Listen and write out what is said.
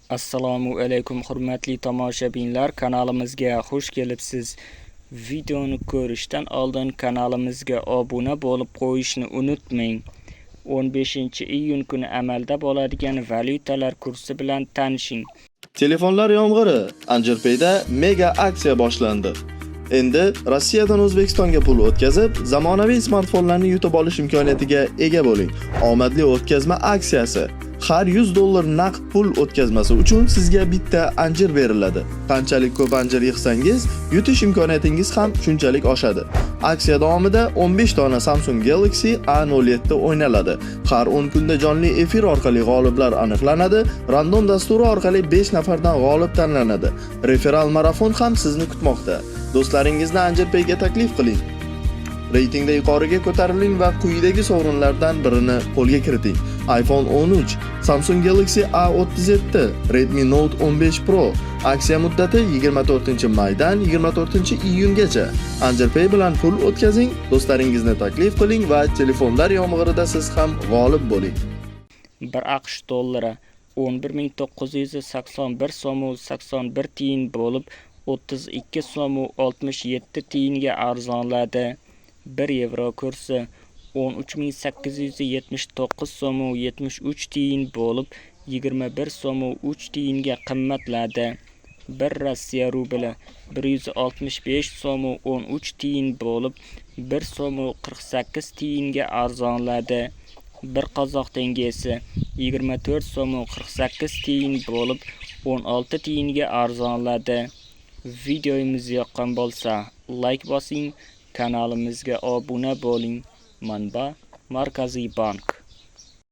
Assalomu alaykum, hurmatli tomoshabinlar, kanalimizga xush kelibsiz. Videoni ko'rishdan oldin kanalimizga obuna bo'lib qo'yishni unutmang. 15-iyun kuni amalda bo'ladigan valyutalar kursi bilan tanishing. Telefonlar yomg'iri. Anjirpayda mega aksiya boshlandi. Endi Rossiyadan O'zbekistonga pul o'tkazib, zamonaviy smartfonlarni yutib olish imkoniyatiga ega bo'ling. Omadli o'tkazma aksiyasi. Har 100 dollar naqd pul o'tkazmasi uchun sizga bitta anjir beriladi. Qanchalik ko'p anjir yig'sangiz, yutish imkoniyatingiz ham shunchalik oshadi. Aksiya davomida 15 dona Samsung Galaxy A07 o'ynaladi. Har 10 kunda jonli efir orqali g'oliblar aniqlanadi. Random dasturi orqali 5 nafardan g'olib tanlanadi. Referal marafon ham sizni kutmoqda. Do'stlaringizni Anjirpayga taklif qiling. Reytingda yuqoriga ko'tariling va quyidagi sovrinlardan birini qo'lga kiriting: iPhone 13, Samsung Galaxy A37, Redmi Note 15 Pro. Aksiya muddati 24-maydan 24-iyungacha. Anjirpay bilan pul o'tkazing, do'stlaringizni taklif qiling va telefonlar yomg'irida siz ham g'olib bo'ling. 1 AQSh dollari 11 981 so'm 81 tiyin bo'lib, 32 so'm 67 tiyinga arzonladi. 1 yevro kursi 13 879 so'm 73 tiyin bo'lib, 21 so'm 3 tiyinga qimmatladi. 1 Rossiya rubli 165 so'm 13 tiyin bo'lib, 1 so'm 48 tiyinga arzonladi. 1 qozoq tengesi 24 so'm 48 tiyin bo'lib, 16 tiyinga arzonladi. Videomiz yoqqan bo'lsa, layk bosing, kanalimizga obuna bo'ling. Manba: Markaziy bank.